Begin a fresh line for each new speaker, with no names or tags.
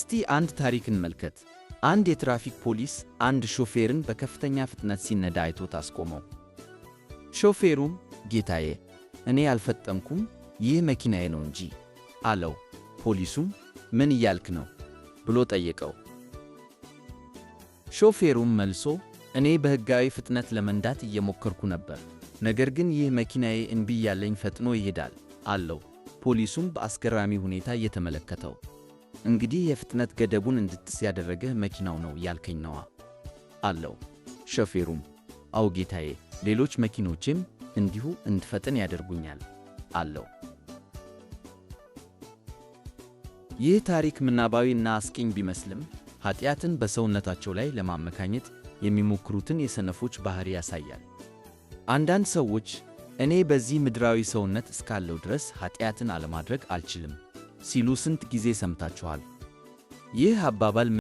እስቲ አንድ ታሪክ እንመልከት። አንድ የትራፊክ ፖሊስ አንድ ሾፌርን በከፍተኛ ፍጥነት ሲነዳ አይቶት አስቆመው። ሾፌሩም ጌታዬ፣ እኔ አልፈጠንኩም፣ ይህ መኪናዬ ነው እንጂ አለው። ፖሊሱም ምን እያልክ ነው ብሎ ጠየቀው። ሾፌሩም መልሶ እኔ በሕጋዊ ፍጥነት ለመንዳት እየሞከርኩ ነበር፣ ነገር ግን ይህ መኪናዬ እንቢ እያለኝ ፈጥኖ ይሄዳል አለው። ፖሊሱም በአስገራሚ ሁኔታ እየተመለከተው እንግዲህ የፍጥነት ገደቡን እንድትጥስ ያደረገህ መኪናው ነው ያልከኝ ነዋ አለው። ሾፌሩም አዎ ጌታዬ፣ ሌሎች መኪኖችም እንዲሁ እንድፈጥን ያደርጉኛል አለው። ይህ ታሪክ ምናባዊ እና አስቂኝ ቢመስልም ኃጢአትን በሰውነታቸው ላይ ለማመካኘት የሚሞክሩትን የሰነፎች ባሕሪ ያሳያል። አንዳንድ ሰዎች እኔ በዚህ ምድራዊ ሰውነት እስካለው ድረስ ኃጢአትን አለማድረግ አልችልም ሲሉ ስንት ጊዜ ሰምታችኋል? ይህ አባባል